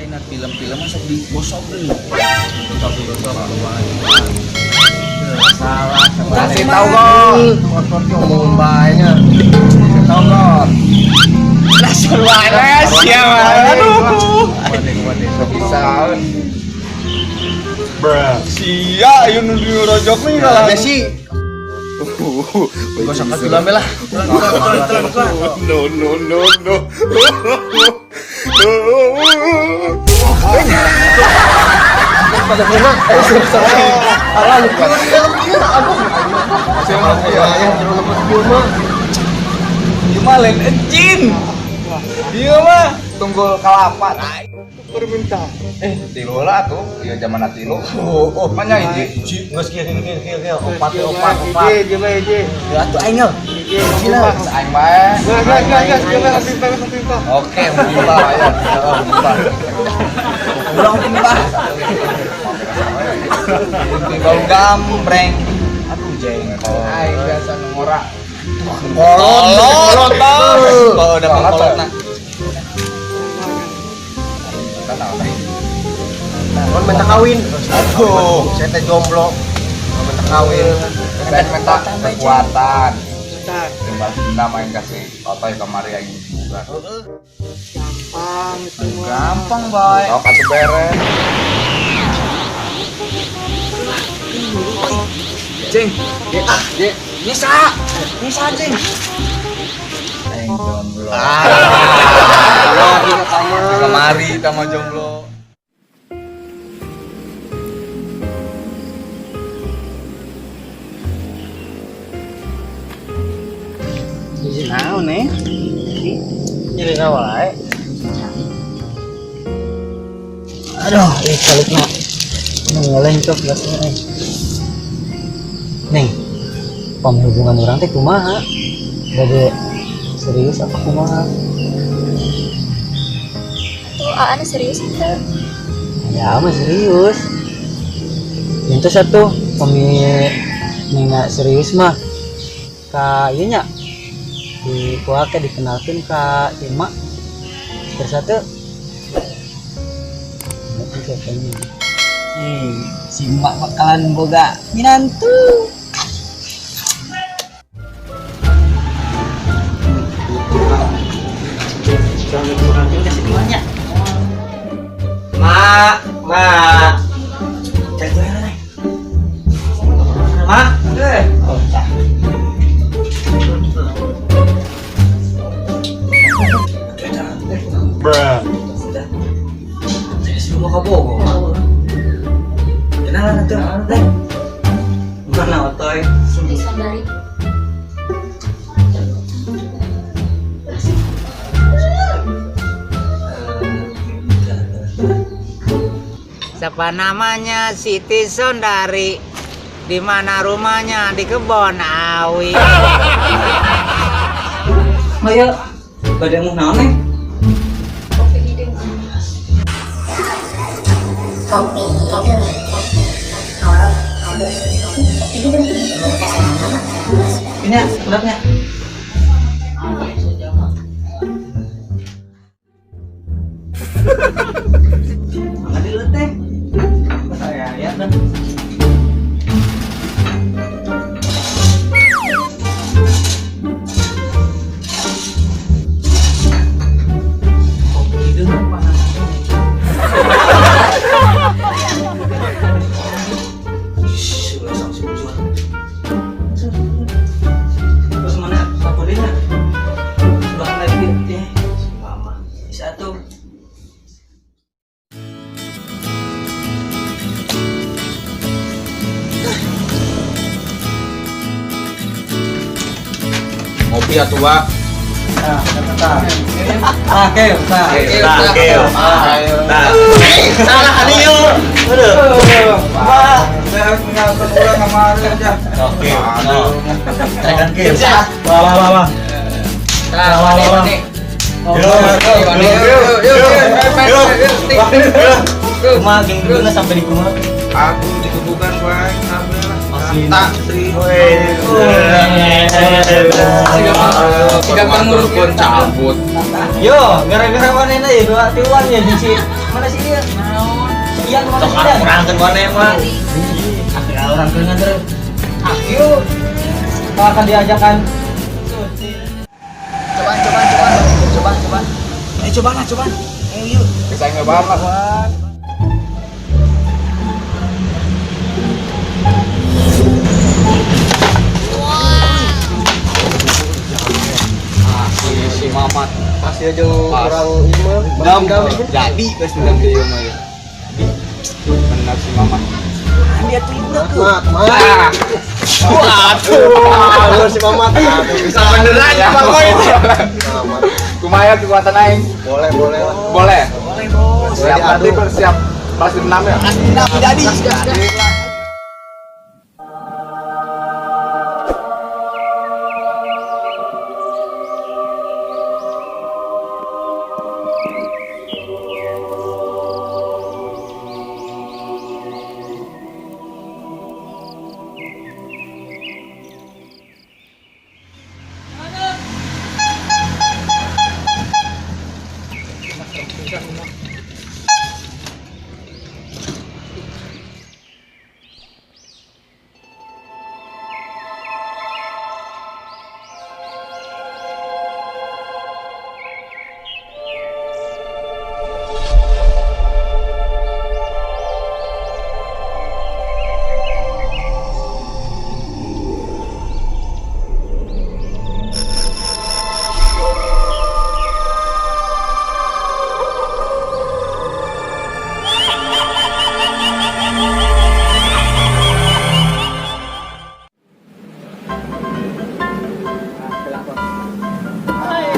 Aina film-film masuk di gosok deui. Salah. Kasih tahu kok. Motor ki omong bae nya. Kasih tahu kok. Dasar wae sia mah. Aduh. Bisa. Sia ayo nu dirojok nih kalah. Desi. Gosok ke film lah. No no no no. Pada rumah. Alah lu. Aduh. Ya, terlalu lepas mah. Ieu mah lain encin. Ieu mah Tunggul kalapa. Permintaan. Tilu lah tuh, iya zaman tilu. Oh, oh, Mana hiji? Geus kieu kieu kieu kieu opat opat opat. Hiji, hiji. Ya atuh aing ngel. Hiji. Aing bae. Gas, gas, gas, gas, gas, gas, gas. Oke, buka ya. Buka. Ulang timbah. Bau gambreng. Aduh jengkol. Aing biasa nu ngora. Kolot. Kalau udah kolot nah. Kon minta kawin. Aduh. Saya teh jomblo. Kon minta kawin. Saya minta kekuatan. Timbal dendam aing kasih otoy kamari aing buka. Gampang itu mah. Gampang bae. Sok atuh beres. Jeng. Ah, Nisa. Nisa jeng. Aing jomblo. Ah. Kamari sama jomblo. Naon nih? Jadi wae. Aduh, ih kalutna. Nu ngelencok gasnya euy. Neng, pamhubungan urang teh kumaha? Bade serius apa kumaha? Tuh, Aan serius itu. Ya mah serius. Itu satu pemi neng serius mah ka ieu nya di kuah teh dikenalkeun ka si emak. Terus satu nanti siapanya si emak bakalan boga minantu. Mak, mak. Mak, Oh, tah. Bruh. Saya suruh mau ke Bogor. Kenalan atuh, Neng. Mana otoy? Siti Sondari. Siapa namanya Siti Sondari? Di mana rumahnya? Di kebon awi. Maya, bade mu naon neng? Kopi hidung. Kopi itu Ini ulatnya. Angkat dulu teh. Saya ya dah. Kopi hidung panas. Terus mana sapudinya? Sebelah lagi teh. Mama. Bisa tuh. Ngopi atuh, Pak. Nah, kata. Ah, oke, nah. Nah, Salah kali yuk. Aduh. Wah, saya harus meninggalkan orang kemarin aja. Oke. Aduh. Tekan ke. Wah, wah, wah, wah. Nah, Wah, wah, wah. Yo, yo, yo, yo, yo. Kumaha geng dulu sampai di kumaha? Aku dikebukan baik, Asli. Tak sri. Tiga Pun cabut. Yo, gara-gara manehna ya dua tiluan ya di si mana sih dia? Naon? Ian mana sih dia? Orang kan maneh mah. Akhirnya orang ke nganter. Akhir akan diajakan. Cobaan, cobaan, cobaan. Cobaan, cobaan. Cobaan lah, cobaan. Ayo yuk. Bisa nyobaan lah. Si Mamat Pasti aja kurang lima. dam jadi guys dendam dia mah ya. Benar si Mamat. Dia tuh udah Mat, mat. Waduh. Aduh, si Mamat. Aduh, Bisa beneran ya Bang Koy. Mamat. Kumaha kekuatan aing? Boleh, boleh lah. Boleh. Boleh, Bos. Siap berarti siap balas dendam ya. Dendam jadi.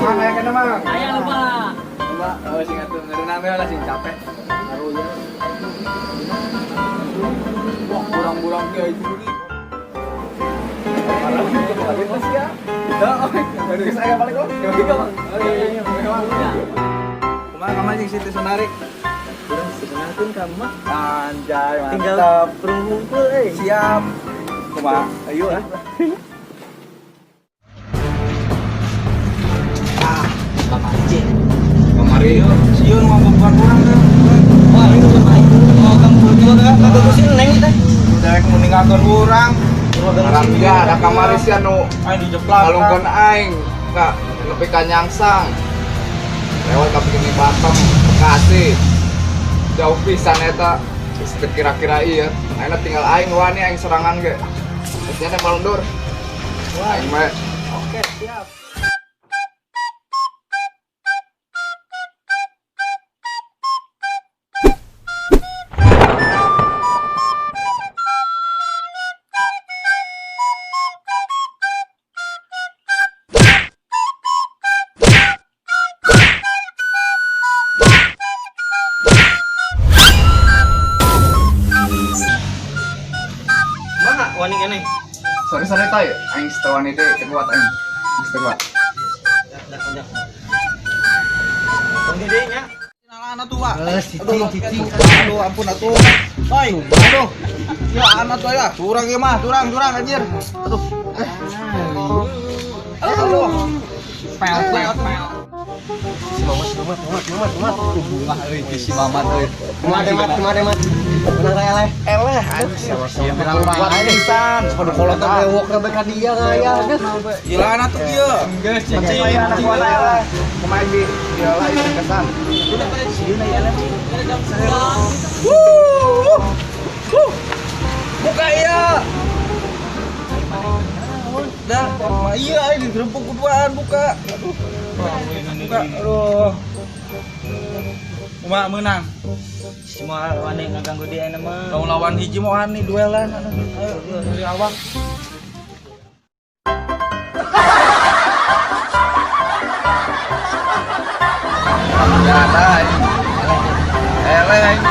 Mang aya kana Mang. Aya lupa. Coba oh sing atuh ngeunah we lah sing capek. Karunya. Wah, kurang-kurang kieu itu lagi. Saya balik kok. Oh iya iya. Kumaha kamari jeung Siti Sunari? Urang sebenarnya kamu mah Anjay, tinggal mantap. berkumpul euy. Siap. Kumaha? Ayo ah. Kamari Sieun ngomong urang teh. Wah, ini mah oh kamu berdua kan kagak sih neng teh. Dewek mau ninggalkeun urang. Haram ya, ada kamari sih anu Aing dijeplak. kalungkeun aing ka nepi ka Nyangsang. Lewat ka Bikini Bottom, Bekasi. Jauh pisan eta. Geus teu kira-kira ieu. Ayeuna tinggal aing wani aing serangan ge. Geus nya teh malundur. Wah, aing mah Oke, siap. Mana wani keneh? Sorry sorry tay, aing teu wani deui teu kuat aing. Geus teu kuat. Dak dak. Tong gede nya. Kenalan atuh, Pak. Cicing, cicing. Aduh, ampun atuh. Oi, aduh. Ya anak tuh ya. Curang ieu mah, curang, curang anjir. Aduh. Aduh. Pel pel pel. Si Mamat, Mamat, Mamat, Mamat, Mamat. Bunga euy si Mamat euy. Kumaha deh, Mat, kumaha deh, Mat. Menang ka eleh. Eleh anjir. Menang Kuat wae. pisan. Kudu kolot teh bewok rebe ka dia ngaya. Aduh. Gila atuh ieu. Geus cicing anak kuat eleh. Kumaha di diolah ieu kesan. Buka iya. Dah, mah iya aing digerempuk kuduaan buka. Aduh. Buka, aduh. Kumaha meunang? Semua wani ngaganggu dia mah. Tong lawan hiji mau ani duelan anu. Ayo dari awak. Ya ada aing. Eleh aing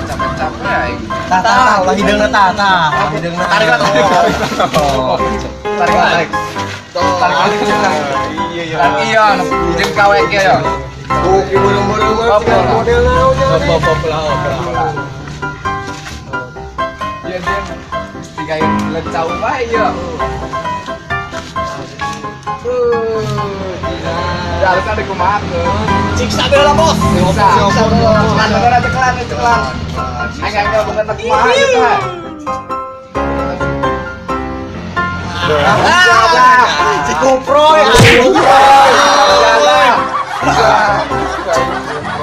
capek-capek aing. Tah, tah, ulah hideungna tah, tah. Ulah hideungna. Tarik lah, tarik. Tarik lah, tarik. Tarik lah, tarik. Iya iya. Tarik iya, jeung kawe kieu ya. Tuh, ki beureum-beureum mah Apa? model naon nya. Apa apa apa. Iya, dia tiga lecau bae ieu. Ya harusnya dikumahakeun. Siksa bae lah, Bos. Siksa. Cekelan bener cekelan cekelan. Aing aing bukan kumaha ieu teh. Si Kuproy, aduh.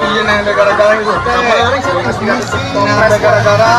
Iya neng gara-gara itu. Neng gara-gara.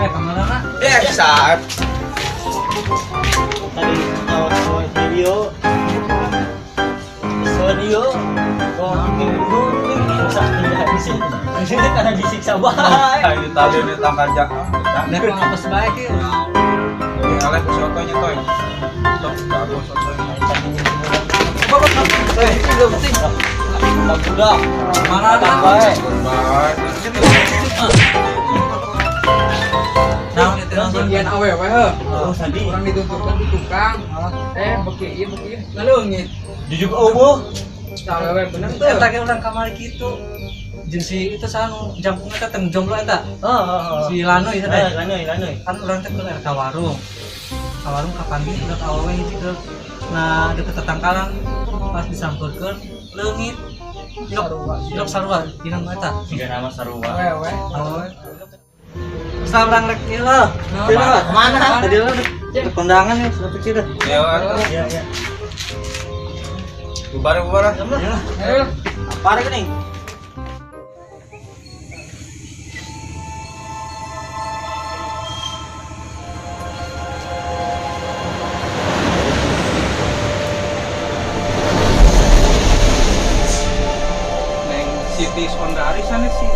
Kemana? Eh, saat. Tadi tahu video. Video. Ini karena disiksa baik. Ini tali ini tangga Dan apa sebaik ya? Ini aleh sotonya toy. Tok, bagus sotonya. Budak. Mana baik. Baik. Bagian awewe heuh. Oh, tadi. Urang dituntutkan di tukang. Beki ieu beki ieu. Ngaleungit. Jujuk eueuh. Awewe bener teu. Eta ge urang kamari kitu. Jeung si itu sanu jangkung eta teh jomblo eta. Oh. Si Lano ieu teh. Lanoy, lanoy. Kan urang teh keur ka warung. Ka warung kapanggih udah awewe hiji keur nah deket tetangkalan pas disampeurkeun leungit. Ilok sarua dina eta. Siga nama sarua. Awewe. Awewe. Setelah orang rek ieu lah. Kemana? Tadi lo ke kondangan ya, sudah pikir dah. Ya, Iya, iya. bubar bubar. Ayo. Apa nih? Neng Siti Sondari sana sih.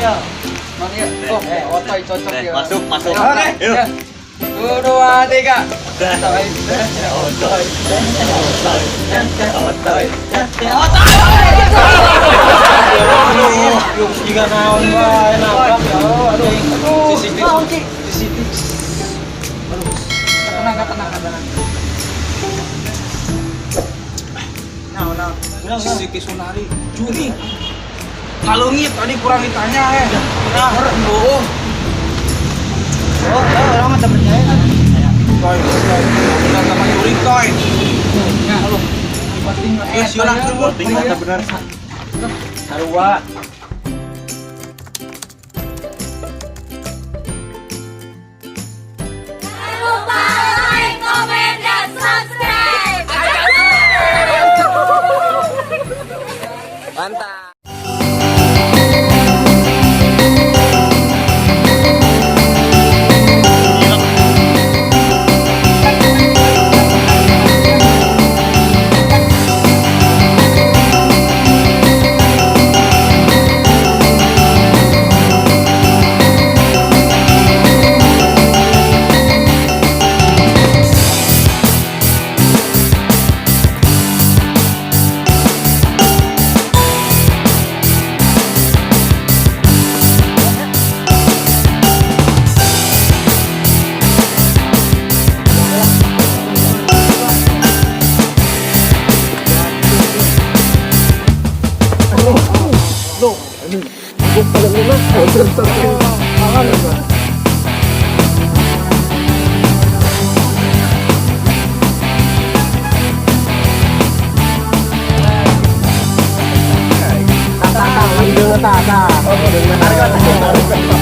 Iya. Mana ya? Oh, otoy cocok ya. Masuk, masuk. Ayo. 1, 2, 3. Otoy. Otoy. Otoy. Juga naon wae nabrak ya. Aduh. Si Siti. Si Siti. Tenang, tenang, tenang. Nah, Si Siti Sondari curi. Ngalungit tadi kurang ditanya eh. Nah, bohong. Oh, orang mah percaya. Toy, toy. Benar sama curi toy. Ya, lu. Eh, siapa Penting kata bener. Sarua. Jangan lupa like, comment, dan subscribe. Mantap. Tah, tah, tah.